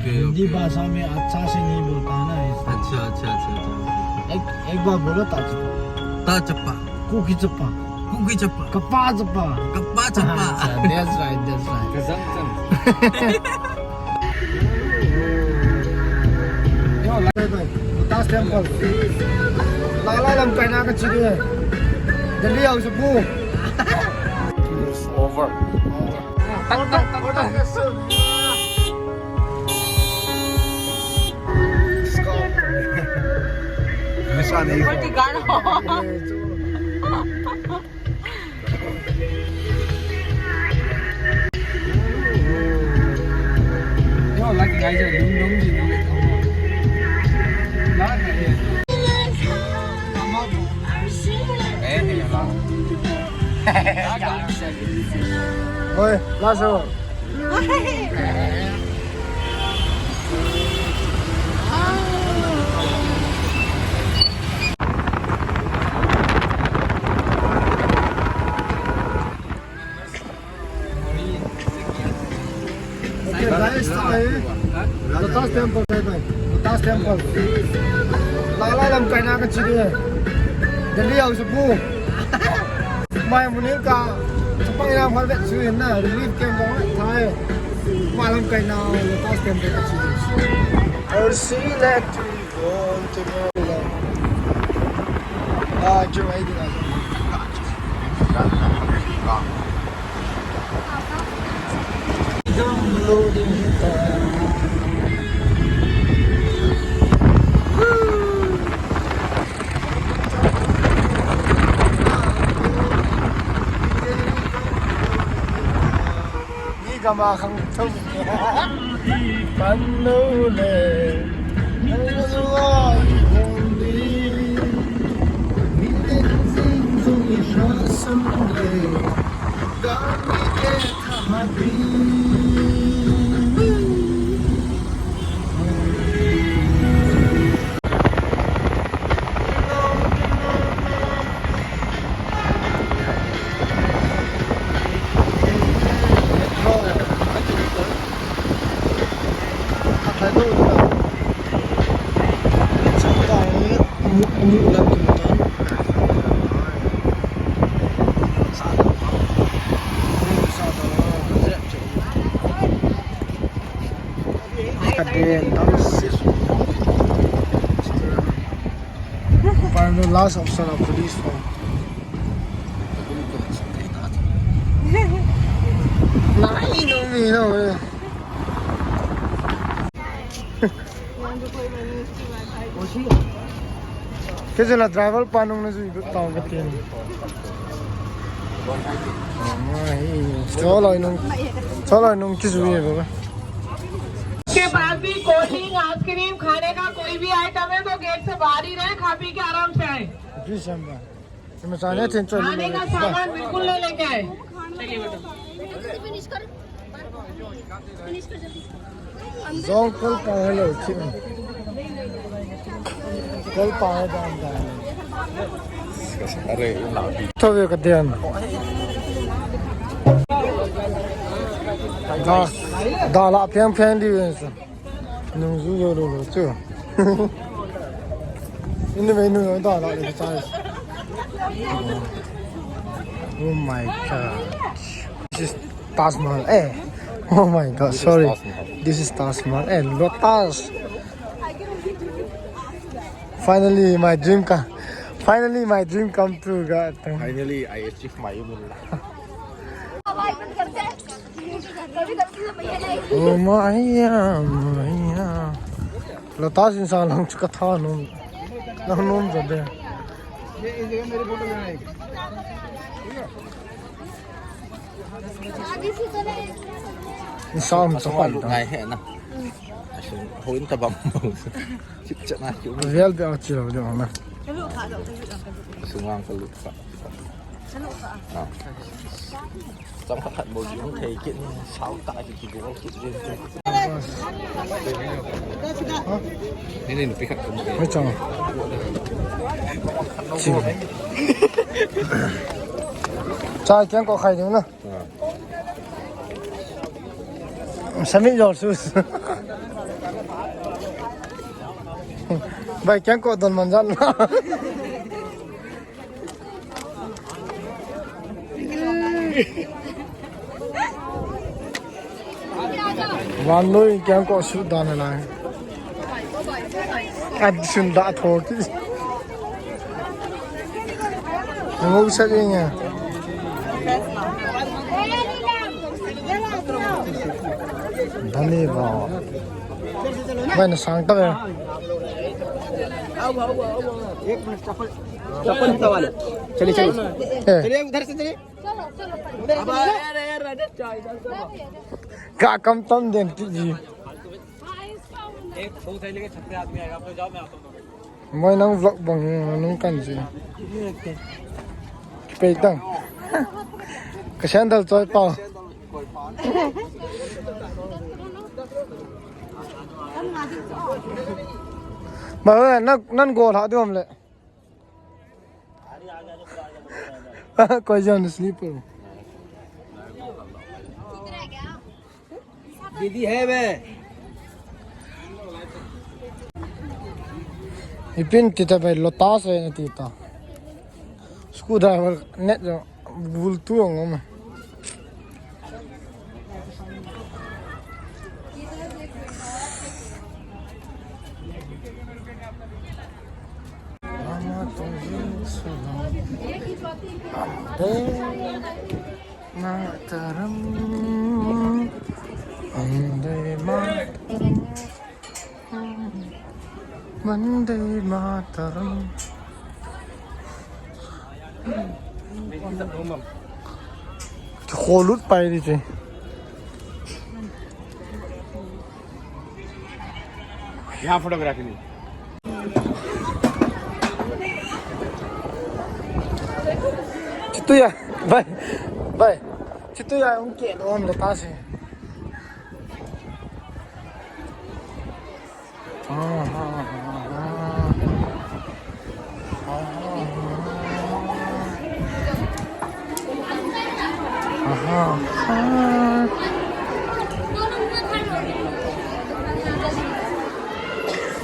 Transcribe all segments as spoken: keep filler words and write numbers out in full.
हिंदी भाषा में अच्छा से नहीं बोलता है ना, इसलिए। अच्छा, अच्छा, अच्छा, अच्छा। एक, एक बार बोलो, ता चप्पा। ता चप्पा। कुकी चप्पा। कुकी चप्पा। कप्पा चप्पा। कप्पा चप्पा। हाँ, that's right, that's right. Lotus Temple. Lalai lamkai na kachi e. Delhi house pu. It's over. Oi, laso. Okay, guys, tua hi Lotus Temple, guys, tua hi Lotus Temple. Lalai lamkai na kachi e. Delhi house pu. Mai munin ka chapang ina hal vet su hin na, relief camp jong thai. Malam kai na Lotus Temple kachi. I'll see you later. Ah, jom ai ding a. Mi gama khang thum. Pan lo le. Nang lo ai hong di. Mi le sing sung i sha sam le. Ga mi ke tha ma di. Final last option of police phone. Nai no mi no. Kei jong la driver pa nung na jui bep tao ka tin. Choloi nung, choloi nung kijui e baba. के पास भी cold drink, ice cream, खाने का कोई भी आइटम है तो गेट से बाहर ही रहे, खा पी के आराम से आए। Please, Shamba. Ima chane tin choi. खाने का सामान बिल्कुल नहीं लेके आए। Jong kol pa hello chi. Kol pa he dan dan. Are, na. Tove ka den. Da, da la piang piang di wen sa. Nung zu zo lo lo chu. Ini mai nung da la le chai. Oh my God. This is Taj Mahal. Eh. Oh my God. Sorry. This is Taj Mahal. Eh, Lotus. Finally, my dream come. Finally, my dream come true, God. Finally, I achieve my aim in life. Oh my, yeah, my, yeah. Lotus in sa lang chu ka tha nom. Lang nom jo de. Ni sa um sa pan ta. Ngai he na. Asu, ho in ta bam. Chip chat na chu. Vel de a chi lo de na. Sungang ka lut ka. Ah. Chang khat khat bol jing thei kit ni, sao ta ki ki bol kit jing. Ni ni pi khat ko. Mai chang. Chang. Chai keng ko khai ding na. Ah. Sami jol sus. Bai, keng ko don man jan. Vanloi keng ko su dan lai. Ad sun da tho ki. Mo sa ni ya. Dale ba. Bai na sang ta ve. एक मिनट, चप्पल, चप्पल जूता वाले। चलिए, चलिए। ए। चलिए, उधर से चलिए। अब यार, यार, राजेश, क्या इधर से? Ka kam tam den ti ji. एक दो थैली के छत्ते आदमी आएगा, आप लोग जाओ, मैं आता हूँ। Moi nang vlog bang nung kan ji. Kipei tang. Ka sandal choi pa. Ba, nan, nan gol ha dum le. Koi jan slipper. दीदी है बे। Ipin tita bai Lotus ve na tita. Screwdriver net jo bultu ang ma. Vande Mataram. Vande Mataram. Vande Mataram. Ki kholut pai di che. यहाँ फोटोग्राफी नहीं। Chitu ya, bai, bai. Chitu ya, um ke dom le ta se.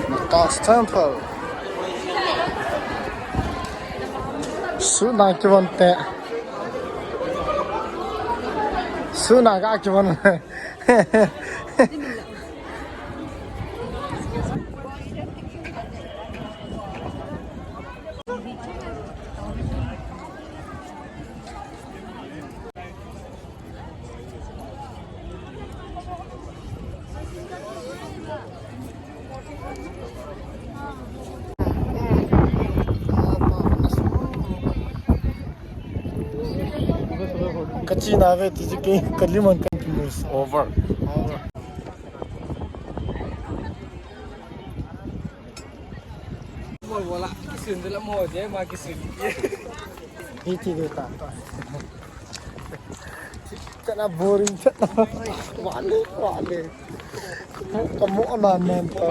Lotus Temple. Suna kivon te. Suna ga kivon. Ka china ve ti chu kei ka lim an kan ki mus. Over. Over. Bol bol a, kisun de la mo je ma kisun. Hi ti de ta. Chana boring chana. Wale, wale. Kamu ana nan ta.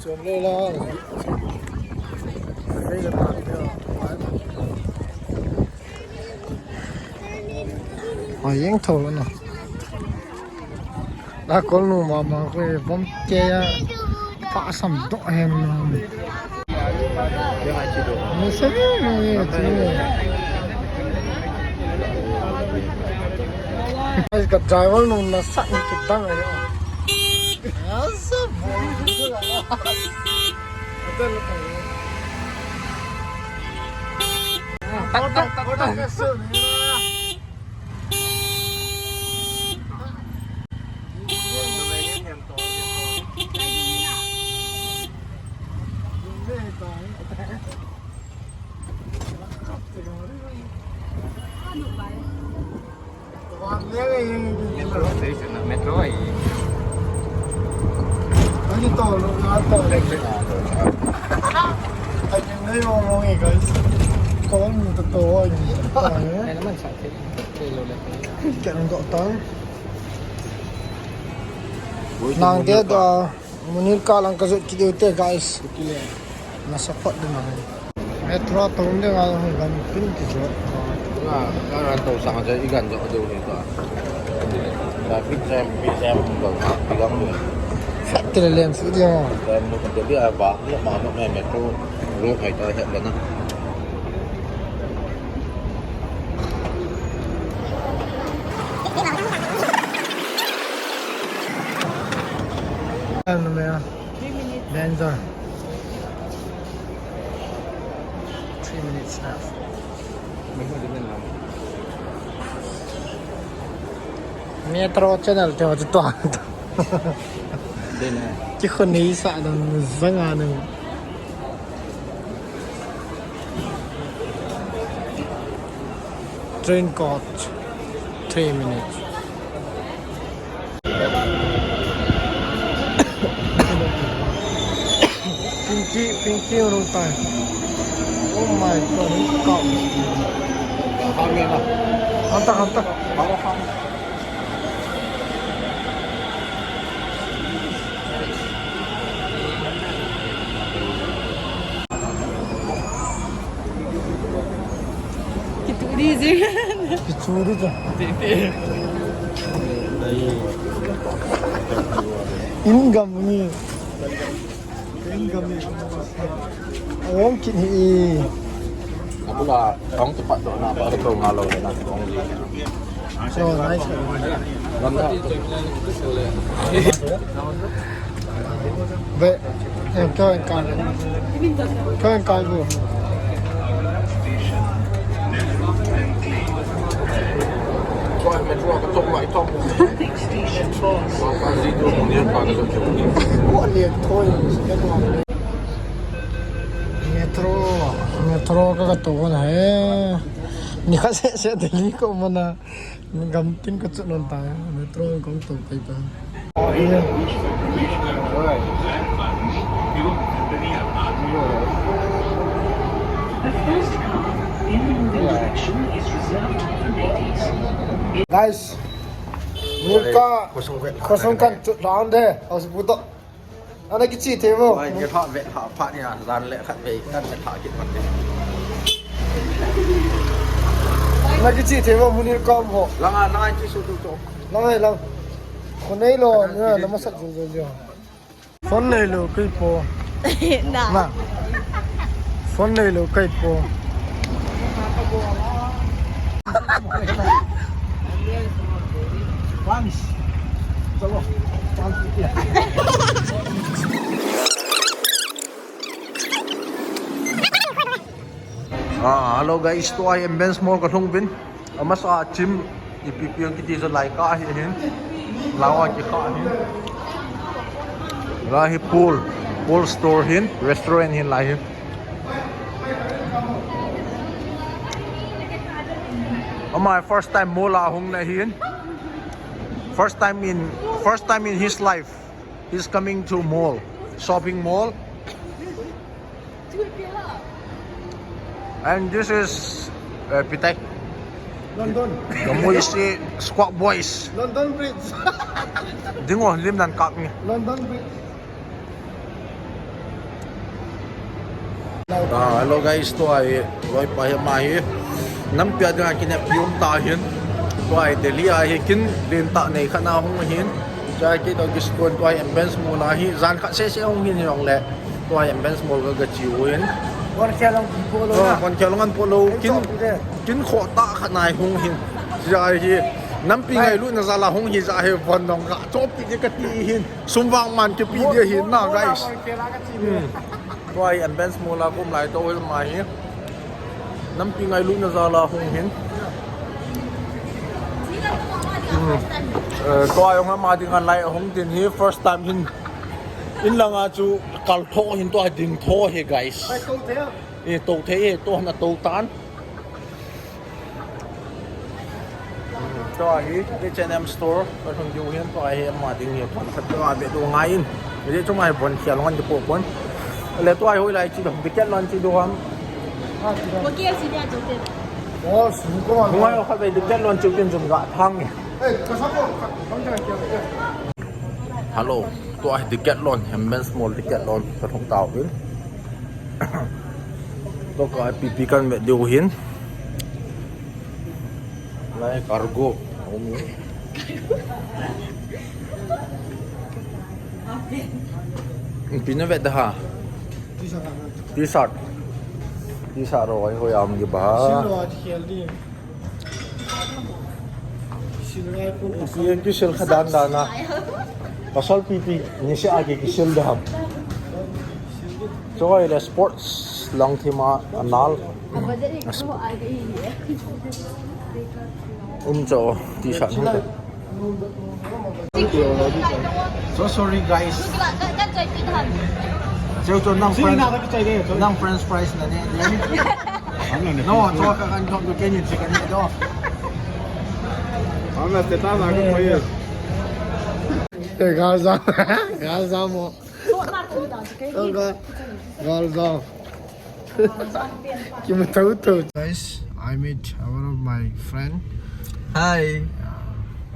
Chom le la. Hoi jeng tho na. La kol nu mama ko bom ke ya. Pa sam do hem na. Guys, ka driver nung na sa ni ki dang ayo. Asa bo. Tak, tak, tak, tak. Metro station na, metro ai. Ani to lo, na to lo. Electric na to. Ani nei mo mo e, guys. Ko ni to to ai. Ai naman sa atin. Kaya lo lang. Kaya nung doktor. Nang dia do. Munir ka lang ka jot ki deu te, guys. Na support ding a. Metro to ding a, hung gan pin ki jot. Nga, nga to sang ja i gan jot deu ni to. Traffic jam, pi jam to, pi gang deu. Tele lem su dia. Mo kan dia ba, mo ma mo me me tu, ro kai ta he na. Ano me? Three minutes. Danger. Three minutes left. Metro channel te ho tu. Ki khun nei sa dan zanga nu. Train coach, three minutes. Pinky, Pinky, long time. Oh my God, look out. Hanta, hanta. Kitu di je. Kitu di je. Ingam ni. Ingam ni. Awang kit hi. Abula, tong tepat tu na, ba tu ngalo na, tong. So nice. Ve, em, kau en kal. Kau en kal bu. Metro, metro ka ka to na he. Ni kha se se Delhi ko mana. Gam tin ka chut non ta, metro kong to kai ta. Oh, yeah. The first car in the middle direction is reserved for ladies. Guys, Munir ka khosung kan chut round de, house buto. Ana kichi thei mo. Wai, ni kha ve kha pha ni a, jan le khat ve, kan ve kha kit man de. Ana kichi thei mo, Munir kom ho. Langa, langa kisu tu tu. Langa, lang. Khonei lo, na, na masa jo jo jo. Phone nei lo, kai po. Na. Na. Phone nei lo, kai po. Ah, hello guys, tua hi Ambience Mall ka lhung uvin. Amasa chim ipi pi ang kiti jo lai ka hi hin. Lawa ki ka hin. Lai hi pool, pool store hin, restaurant hin lai hi. Oh my, first time mall a hung na hin. First time in, first time in his life, he's coming to mall, shopping mall. And this is, uh, Pitai. London. Kamuisi Squad Boys. London Bridge. Dingo, lim nan kak ni. London Bridge. Ah, hello guys, tua hi, loipa hi ama hi. Nampi a dinga kinep pium ta hin. Tua hi Delhi a hi kin din ta nei khat na hung hin. Cha ki to kis kon tua hi Ambience Mall a hi. Jan khat se se hung hin hi hung le. Tua hi Ambience Mall ka ga chi u hin. Kon khe long po lo na. Kon khe long an po lo kin. Kin kho ta khat nai hung hin. Cha hi. Nampi ngai lu na jala hung hi ja hi von dong ka. Chopi de ka ti hin. Sum vang man kipi dia hin na, guys. Hmm. Tua hi Ambience Mall a kum lai to hi ama hi. Nampi ngai lu na jala hung hin. Hmm. Eh, tua hi ama dinga lai hung tin hi first time hin. In langa chu kal tho hin tua ding tho hi, guys. Eh, to the, eh, to na to tan. Tua hi H and M store, ka lhung diu hin, tua hi ama ding hi, tua khat tua ve diu ngai in. Ve chu mai bon khia long an po pon. Le tua hi hoi lai chi do, Decathlon chi do ham. Mo kia si dia to te. Oh, su ko ma. Ngai kha ve Decathlon chi kin jum ga thang ni. Eh, ka sa ko, ka, ka, ka, ka. Hello, tua hi Decathlon, Ambience Mall Decathlon, ka lhung tau vin. Tua ka ipi ipi kan ve diu hin. Lai cargo. Pina vet da ha. T-shirt. T-shirt ro ai ho yam gi ba. Pi ki sil kha dan dan a. Pasal pi pi ni se a ki ki sil da ham. Choi le sports lang thima anal. Um cho T-shirt hung te. So sorry guys. Cheu cho nang friends, nang friends price na ne. No, cho ka kan jom cho ke ni chi kan ni do. Ang na status aku ko ye. Te gal za, gal za mo. Gal za. Guys, I meet one of my friend. Hi.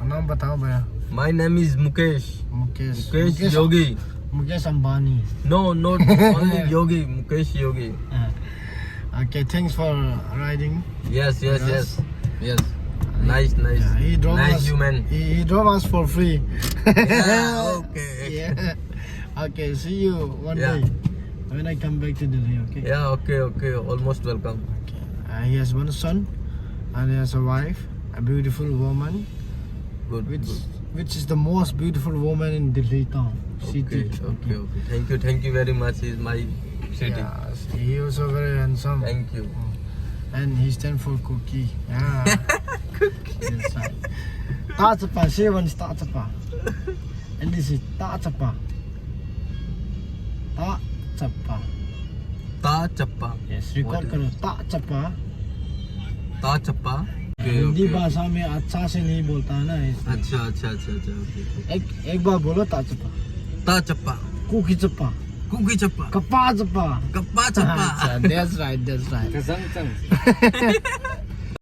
Naam batao bhaiya. My name is Mukesh. Mukesh. Mukesh Yogi. Mukesh Ambani. No, not only Yogi. Mukesh Yogi. Okay, thanks for riding. Yes, yes, yes. Yes. Nice, nice. Nice human. He, he drove us for free. Yeah, okay. Yeah. Okay, see you one day when I come back to Delhi, okay? Yeah, okay, okay. Almost welcome. Okay. Uh, he has one son and he has a wife, a beautiful woman. Good, which, good. Which is the most beautiful woman in Delhi town, city. Okay, okay, okay. Thank you, thank you very much. He's my city. Yes, he also very handsome. Thank you. And he stand for Kuki. Yeah. Kuki. That's right. Tachapa, she wants tachapa. And this is tachapa. Tachapa. Tachapa. Yes, record karo. Tachapa. Tachapa. Okay, Hindi भाषा में अच्छा से नहीं बोलता है ना, इसलिए। अच्छा, अच्छा, अच्छा, अच्छा, okay, okay. एक, एक बार बोलो, tachapa. Tachapa. Kuki chapa. Kuki chapa. Kapa chapa. Kapa chapa. अच्छा, that's right, that's right. Kasang chang.